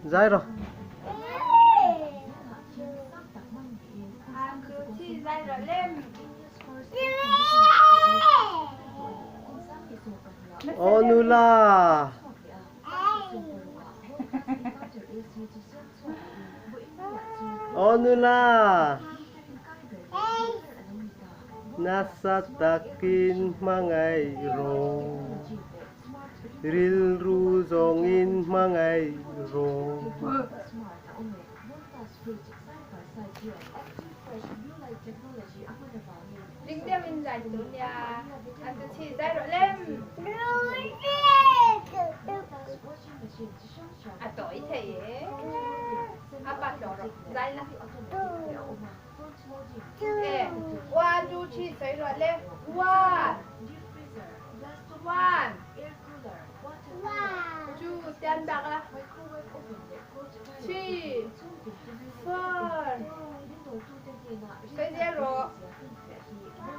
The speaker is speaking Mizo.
Zai rawh. One, two, three, zai rawh lem. Aw nula. Aw nula. Nasa takin hmangaih rawh. Rilru zawngin hmangaih rawh. Ding deuhin zai tur nia. An chu chhi zai rawh lem. A tawi thei e. A pa hlawh rawh. Zai la. E. One, two, three sawi rawh le. One. One. Two tian bak la. Three. Four. Sawi zel rawh.